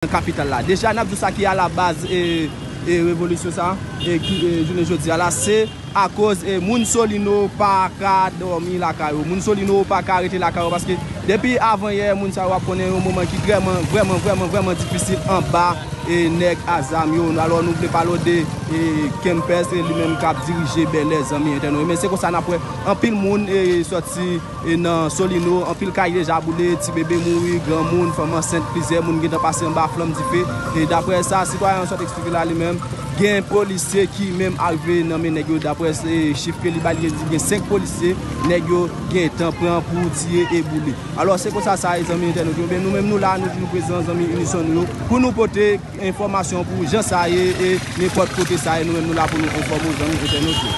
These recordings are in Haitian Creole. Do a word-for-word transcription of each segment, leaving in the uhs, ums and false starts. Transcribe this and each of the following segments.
nan kapital la. Deja, n ap di w sa ki alabaz e, e revolisyon sa, e ki, e jounen jodi a la, se akoz e moun Solino pa ka dòmi lakay yo. Moun Solino pa ka rete lakay yo, paske depi avan yè, moun sa yo ap konnen yon moman ki vrèman, vrèman, vrèman, vrèman difisil anba e nèg a zam yo. Alò, nou vle pale w de e Kempès, e li menm k ap dirije Bèlè, zanmi entènot. Men se konsa n ap wè anpil moun e sòti e nan Solino, anpil kay deja boule, ti bebe mouri, granmoun, fanm ansent, plizyè moun gentan pase anba flanm dife. E daprè sa sitwayen an sot eksplike la li menm, gen polisye ki menm arive nan men nèg yo. Daprè se chif ke li bay, li di gen senk polisye nèg yo gentan pran pou tiye e boule. Alò, se konsa sa ye, zanmi entènot yo. Men nou menm nou la, nou toujou prezan, zanmi Unison yo, pou nou pote enfòmasyon pou jan sa ye e nenpòt kote sa ye, nou menm nou la pou nou enfòme w, zanmi entènot yo.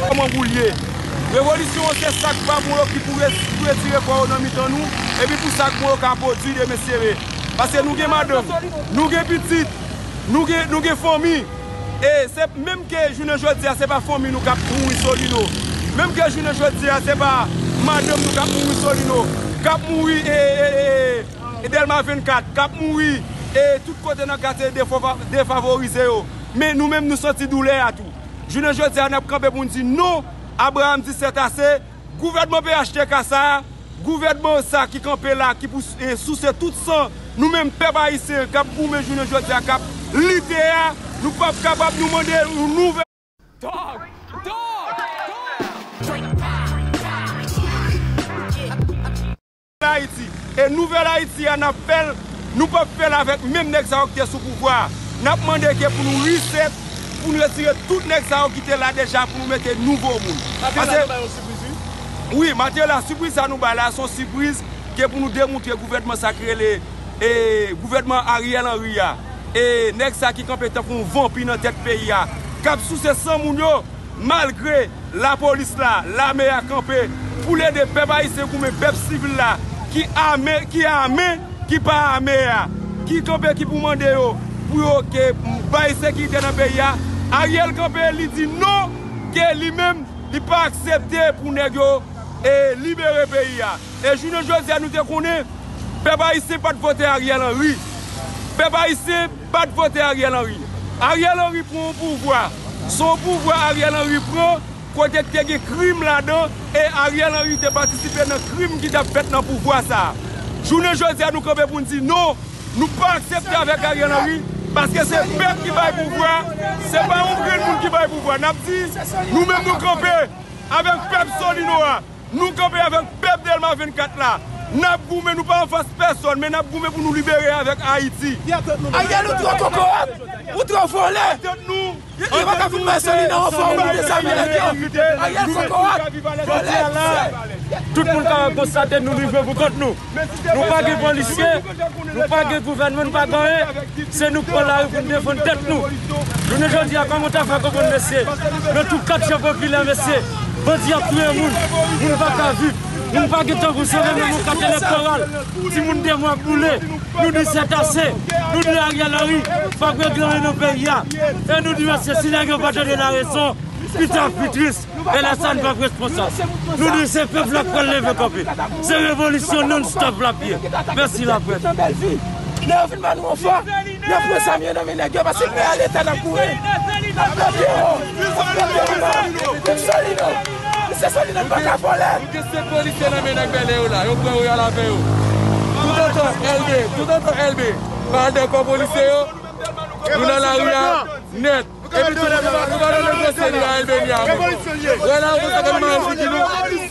Kòman pou l ye? Revolisyon an se sa k pa bon yo ki pou re-, pou retire kò yo nan mitan nou, epi pou sa k bon yo ka pwodui demen sere. Paske nou gen madanm, nou gen pitit, nou gen, nou gen fanmi. E se menm ke jounen jodi a, se pa fanmi nou k ap mouri Solino. Menm ke jounen jodi a, se pa madanm nou k ap mouri Solino, k ap mouri e, e, e, e Dèlma vennkat, k ap mouri e tout kote nan katye defava-, defavorize yo. Men nou menm, nou santi doulè a tou. Jounen jodi a, n ap kanpe pou n di non, Abraham di sètase, gouvènman P H T K sa a, gouvènman sa ki kanpe la, ki pou, e, souse tout san nou menm pèp ayisyen k ap goumen jounen jodi a, k ap lite a, nou p ap kapab, nou mande yon nouvèl. Dog! Dog! Dog! Ayiti. E nouvèl Ayiti a, n ap fè l, nou p ap fè l avèk menm nèg sa yo ki te sou pouvwa a. N ap mande ke pou nou reset, pou nou retire tout nèg sa yo ki te la deja, pou nou mete nouvo moun. Maten la, nou bay yon sipriz, wi. Wi, maten la, sipriz sa nou bay la, se yon sipriz ke pou nou demontre gouvènman sa ki rele, e, gouvènman Ariel Henry a, e nèg sa ki kanpe tankou yon vanpi nan tèt peyi a, k ap souse san moun yo, malgre lapolis la, lame a kanpe pou l ede pèp ayisyen goumen, pèp sivil la, ki ame, ki ame, ki pa ame a, ki kanpe, ki pou mande yo pou yo ke bay sekirite nan peyi a. Ariel kanpe, li di non, ke li menm, li pa aksepte pou nèg yo, e, libere peyi a. E jounen jodi a, nou te konnen pèp ayisyen pa t vote Ariel Henry. Pèp ayisyen pa t vote Ariel Henry. Ariel Henry pran yon pouvwa. Se yon pouvwa Ariel Henry pran kote k te gen krim ladan e Ariel Henry te patisipe nan krim ki t ap fèt nan pouvwa sa a. Jounen jodi a, nou kanpe pou n di non, nou pa aksepte avèk Ariel Henry, paske se pèp ki bay pouvwa, se pa yon grenn moun ki bay pouvwa. N ap di, nou menm nou kanpe avèk pèp Solino a. Nou kanpe avèk pèp Dèlma vennkat la. N ap goumen, nou pa anfas pèsonn, men n ap goumen pou nou libere avèk Ayiti. Ariel, ou twò kokorat, ou twò vòlè. Yo pa ka vin bay Solino anfòm, ou dezame nèg yo. Ariel, kokorat, vòlè, visye. Tout moun ka konstate nou rive pou kont nou. Nou pa gen polisye, nou pa gen gouvènman, nou pa gen anyen. Se nou k pran lari pou n defann tèt nou. Jounen jodi a, kòman w ta fè konprann, mesye, nan tout katye popilè, mesye, bandi ap touye moun, moun pa ka viv, moun pa gen tan pou sove, menm yon kat elektoral, timoun de mwa ap boule, nou di sètase, nou di Ariel Henry p ap regle anyen nan peyi a, e nou di, mesye, si nèg yo pa tande larezon, pita ap pi tris. E lè sa, n p ap responsab. Nou di se pèp la k pral leve kanpe. Se revolisyon non-stop l ap ye. Mèsi laprès. Lè yo fin ban nou anfòm, yo pran zam yo nan men nèg yo, paske peyi a leta n ap kouri. N ap pran pye yo. N ap pran pye yo. Solino. Misye Solino, n pa ka vòlè. Nou gen senk polisye nan men nèg Bèlè yo la. Yo pran yo, y al avè yo. Toutotan Elbe, toutotan Elbe pa al dèyè kò polisye yo, nou nan lari a nèt. Epi tou, nou pa nan negosye li a Elbe ni a mwen. Wè la, konsa ke nou mare figi nou,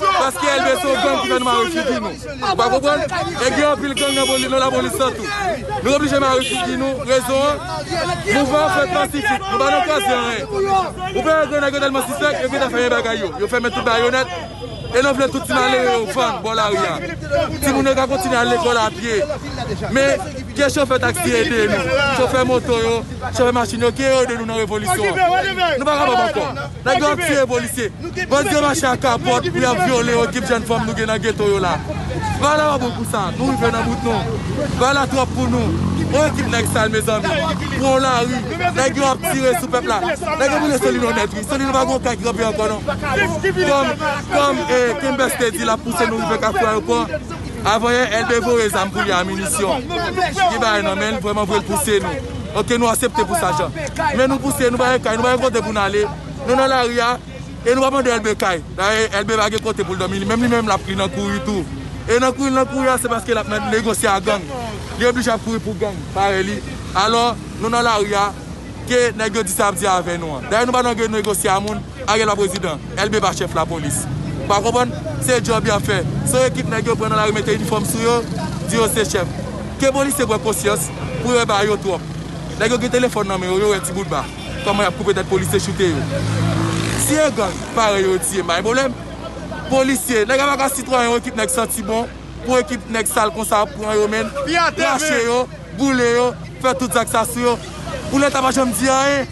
paske Elbe se yon gang ki fè nou mare figi nou. Ou pa konprann? E gen anpil gang nan poli-, nan lapolis lan tou. Nou oblije mare figi nou. Rezon an, mouvman an fèt pasifik. Nou pa nan kraze anyen. Ou pa wè nèg yo tèlman sispèk, yo gentan fèmen bagay yo. Yo fèmen tout bayonèt. E nou vle tout ti malere yo vann bò lari a. Timoun yo ka kontinye al lekòl a pye. Men ke chofè taksi ede nou, chofè moto yo, chofè machin yo, ke yo ede nou nan revolisyon an. Nou pa kapab ankò. Nèg yo ap tiye polisye. Bandi yo mache ak kapòt pou y ap vyole yon ekip jèn fanm nou gen nan geto yo la. Bagay la pa bon pou sa. Nou rive nan bout nou. Bagay la twòp pou nou. Yon ekip nèg sal, mezanmi. Pou yon lari. Nèg yo ap tire sou pèp la. Nèg yo boule Solino nèt, wi. Solino pa gen yon kay ki kanpe ankò, non. Kòm, kòm, eh, Kempès te di, l ap pouse nou rive Kafou Ayewopò. Avanyè, Elbe voye zam pou li a, minisyon. Li bay nan men l, vrèman vre l pouse nou. Oke, nou aksepte pou sa jan. Men nou pouse, nou pa gen kay, nou pa gen kote pou n ale. Nou nan lari a, e nou pa mande Elbe kay. Dayè, Elbe pa gen kote pou l dòmi, li menm, li menm l ap li nan kouri tou. E nan kouri, nan kouri a, se paske l ap negosye a gang. Li oblije ap kouri pou gang, parèy li. Alò, nou nan lari a, ke nèg yo di sa ap di avè nou an. Dayè, nou pa nan gen negosye a moun, Ariel pa prezidan, Elbe pa chèf lapolis. Ou pa konprann? Se djòb y ap fè. Se yon ekip nèg yo pran nan lari, mete inifòm sou yo, di yo se chèf. Ke polisye pran konsyans pou yo ba yo twòp. Nèg yo gen telefòn nan men yo, yo wè ti bout ba. Kòman y ap koupe tèt polisye, choute yo. Si e gang, pare yo tiye, m pa gen pwoblèm. Polisye, nèg ap ak sitwayen, yon ekip nèg santi bon, pou ekip nèg sal konsa pran yo, men, rache yo, boule yo, fè tout zak sa sou yo. Pou Leta pa janm di anyen.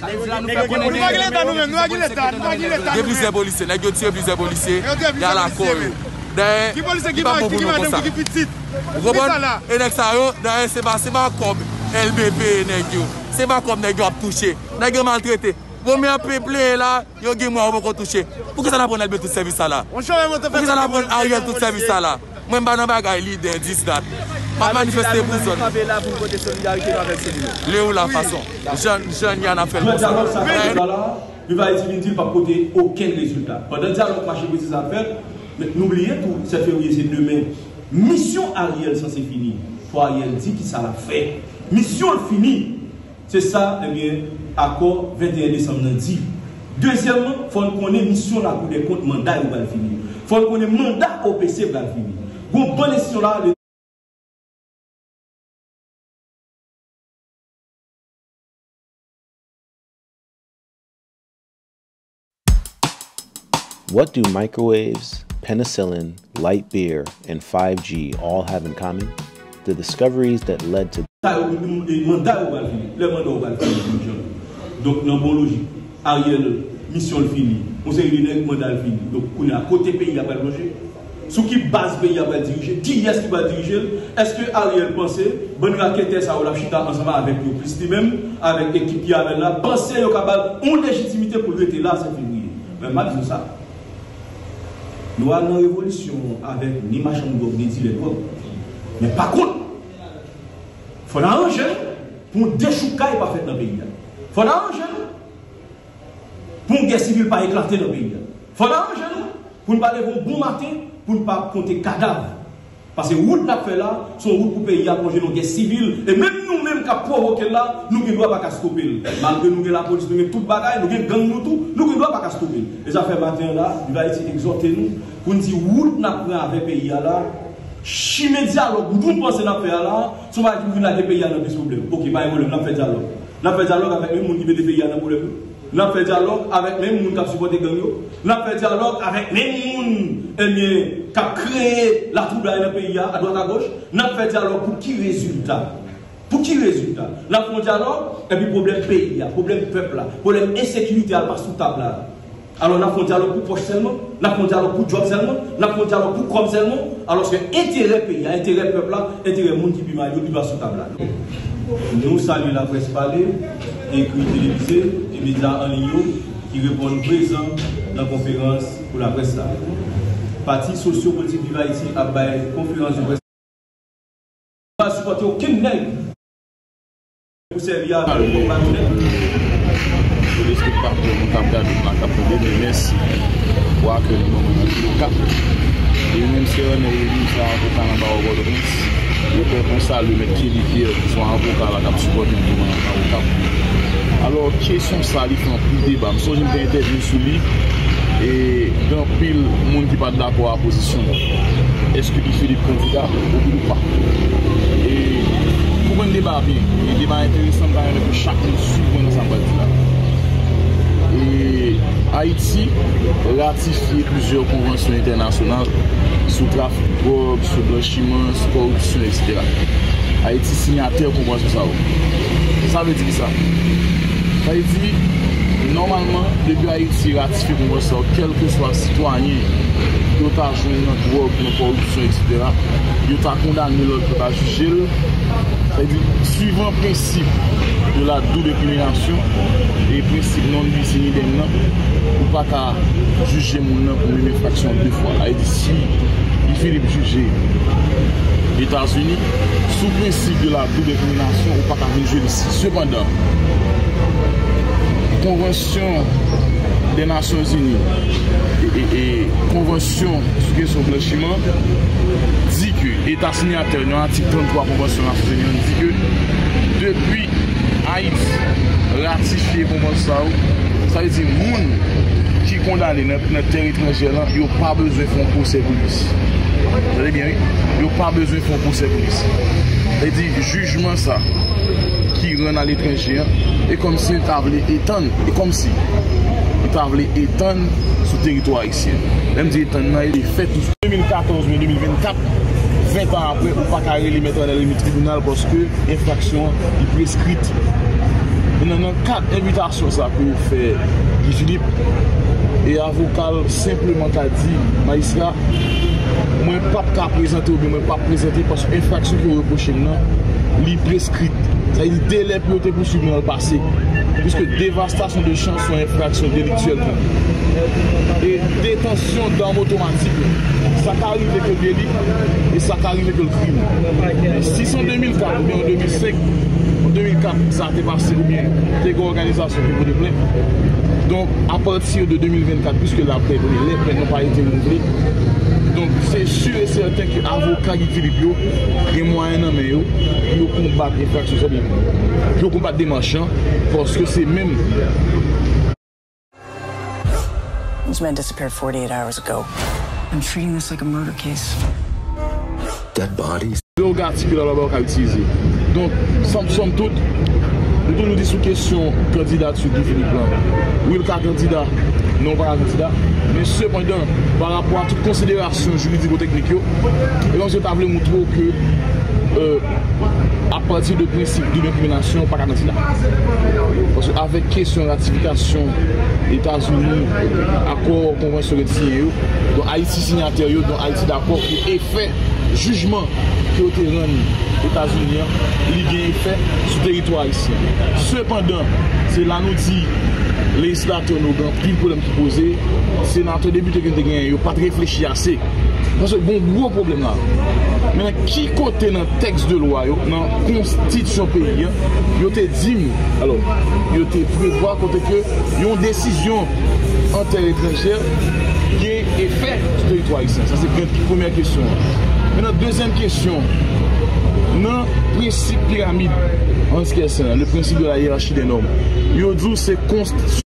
Gen plizyè polisye, nèg yo tiye plizyè polisye, y al ak kò yo. Dayè, li pa bon pou nou konsa. Ou konprann? E nèg sa yo, dayè, se pa, se pa kòb L B P nèg yo. Se pa kòb nèg yo ap touche. Nèg yo maltrete. Bon, men ap plenyen la, yo gen mwa yo poko touche. Poukisa n ap rann Elbe tout sèvis sa la? Poukisa n ap rann Ariel tout sèvis sa la? Mwen, m pa nan bagay lidè, dis, dat. M ap manifeste pou zòn. Le ou la fason. Jan, jan n y a n ap fè l konsa. Dyalòg sa fèt la, Viv Ayiti vin di l p ap pote okenn rezilta. Pandan dyalòg mache prese sa ap fèt, men nou bliye tou, sèt fevriye se demen. Misyon Ariel sanse fini. Fò Ariel di kisa l ap fè. Misyon l fini. Se sa, ebyen, akò venteyen desanm nan di. Dezyèmman, fò n konnen misyon Lakou dè Kont, manda yo pral fini. Fò n konnen manda O P C pral fini. Gon bann enstitisyon la, le What do microwaves, penicillin, light beer, and five G all have in common? The discoveries that led to Sa yo, manda yo pral fini. Lè manda w pral fini, dirijan. Donk, nan bon lojik, Ariel, misyon l fini. Yon seri de nèg, manda l fini. Donk, kounye a, kote peyi a pral lonje? Sou ki baz peyi a pral dirije? Kiyès ki pral dirije l? Èske Ariel panse bann raketè sa yo l ap chita ansanm avèk yo plis li menm, avèk ekip ki avè l la, panse yo ka ba l yon lejitimite pou l rete la sèt fevriye? Men m ap di w sa. Nou al nan revolisyon avèk ni machann dwòg, ni dilè dwòg. Men pa kont, fò n aranje n pou yon dechoukay pa fèt nan peyi a. Fò n aranje n pou yon gè sivil pa eklate nan peyi a. Fò n aranje nou pou n pa leve yon bon maten pou n pa konte kadav. Paske wout n ap fè la, se yon wout pou peyi a plonje nan gè sivil. E menm nou menm k ap pwovoke l la, nou gen dwa pa ka stope l. Malgre nou gen lapolis, nou gen tout bagay, nou gen gang nou tou, nou gen dwa pa ka stope l. E sa fè maten an la, Viv Ayiti egzòte nou pou n di wout n ap pran avè peyi a la, chimen dyalòg nou panse n ap fè a la, se yon bagay ki pou vin lage peyi a nan plis pwoblèm. Oke, pa gen pwoblèm, n ap fè dyalòg. N ap fè dyalòg avèk menm moun ki mete peyi a nan pwoblèm yo. N ap fè dyalòg avèk menm moun k ap sipòte gang yo. N ap fè dyalòg avèk menm moun, ebyen, k ap kreye latwoublay nan peyi a, adwat agoch. N ap fè dyalòg pou ki rezilta? Pou ki rezilta? N ap fè yon dyalòg, epi pwoblèm peyi a, pwoblèm pèp la, pwoblèm ensekirite a al pa sou tab la. Alò, n ap fè yon dyalòg pou pòch sèlman? N ap fè yon dyalòg pou djòb sèlman? N ap fè yon dyalòg pou kòb sèlman? Alòske enterè peyi a, enterè pèp la, enterè moun ki pi mal yo, li dwe sou tab la. Nou salye laprès pale, ekri, televize, e medya an liy yo ki reponn prezan nan konferans pou laprès la. Pati sosyo-politik Viv Ayiti ap bay konferans de près. Nou pa sipòte okenn nèg pou sèvi avè nou kòm maryonèt. Pou lespektatè nou k ap gade m la, k ap tande m, mèsi pou akèy nou ban mwen nan Tele Kat. E menm si erè nan revni sa avoka nan Bawo Pòtoprens, yo fè yon salye Mèt Kelly Pierre, ki se yon avoka la k ap sipòte m kòm avoka. Alò, kesyon sa, li fè anpil deba. M sonje m te entèvyou sou li, e gen anpil moun ki pa t dakò a pozisyon l. Èske Guy Philippe kandida, wi ou pa? E pou konn deba a byen, e deba a enteresan, m ta renmen pou chak moun swiv mwen nan sa m pral di la. E Ayiti ratifye plizyè konvansyon entènasyonal sou trafik dwòg, sou blanchiman, sou kòripsyon, etsetera. Ayiti sinyatè konvansyon sa yo. Sa vle di kisa? Sa vle di, nòmalman, depi Ayiti ratifye konvansyon sa yo, kèlkeswa sitwayen yo ta jwenn nan dwòg, nan kòripsyon, etsetera, yo ta kondane lòt, yo ta jije l. Sa vle di, swiv Swivan prensip de la double incrimination e prensip non bis in idem nan, ou pa ka jije moun nan pou menm enfraksyon an de fwa. Sa vle di, si Guy Philippe jije Etazini, sou prensip de la double incrimination, ou pa ka vin jije l isi. Sepandan, Konvansyon dè Nasyonzini e, e, e Konvansyon sou kesyon blanchiman di ke Eta sinyatè nan atik tranntwa Konvansyon Nasyonzini an di ke depi Ayiti ratifye konvansyon sa yo, sa vle di moun ki kondane nan, nan tè etranjè lan, yo pa bezwen fè yon pwosè pou li. Tande byen, wi. Yo pa bezwen fè yon pwosè pou li. Sa vle di, jijman sa ki rann aletranje an, e kòmsi l ta vle etann, e kòmsi li ta vle etann sou teritwa ayisyen. Lè m di etann nan, e fèt de mil katòz oubyen de mil vennkat, ven tan apre, ou pa ka rele Mèt Arnel Remy tribinal paske enfraksyon an li preskri. Nan, nan kad envitasyon sa ke yo fè Guy Philippe, e avoka l senpleman ka di, majistra, mwen p ap ka prezante oubyen mwen p ap prezante paske enfraksyon ke yo repwoche m nan, li preskri. Sa vle di delè pou yo te pouswiv mwen an pase. Piske devastasyon de chan se yon enfraksyon deliktyèl tou. E detansyon dam otomatik, sa ka rive ke deli, e sa ka rive ke l krim. Men si se an de mil kat oubyen an de mil senk, an de mil kat, sa te pase oubyen te gen òganizasyon ki pote plent. Donk, apati de de mil vennkat, piske lapè, lè plent nan pa rete renouvle, donk, se si e sèten ke avoka Guy Philippe yo gen mwayen nan men yo pou yo konbat enfraksyon sa, pou yo konbat demach lan, paske se menm. This man disappeared forty-eight hours ago. I'm treating this like a murder case. Dead bodies. Prerogativ ke lalwa ba yo ka itilize. Donk, sòm, sòm tout, nou toujou di sou kesyon kandidati Guy Philippe lan, wi, l ka kandida, non, l pa ka kandida. Men sepandan, pa rapò a tout konsiderasyon jiridiko-teknik yo, e kòmsi yo ta vle montre w ke, euh, apati de prensip double incrimination, pa ka nan sila. Paske avèk kesyon ratifikasyon Etazini, akò, konvansyon ke l siyen yo, donk Ayiti sinyatè yo, donk Ayiti dakò pou efè jijman ke yo te rann Etazini an, li gen efè sou teritwa ayisyen. Sepandan, se la nou di lejislatè nou gen anpil pwoblèm ki poze, senatè, depite ke nou te genyen yo pa t reflechi ase. Paske gen yon gwo pwoblèm la. Men nan ki kote nan tèks de lwa yo, nan konstitisyon peyi an, yo te di m, alò, yo te prevwa kote ke yon desizyon an tè etranjè gen efè sou teritwa ayisyen? Sa se premyè kesyon an. Men nan dezyèm kesyon, nan prensip piramid Hans Kelsen an, le principe de la hiérarchie des normes, yo di w se konstitisyon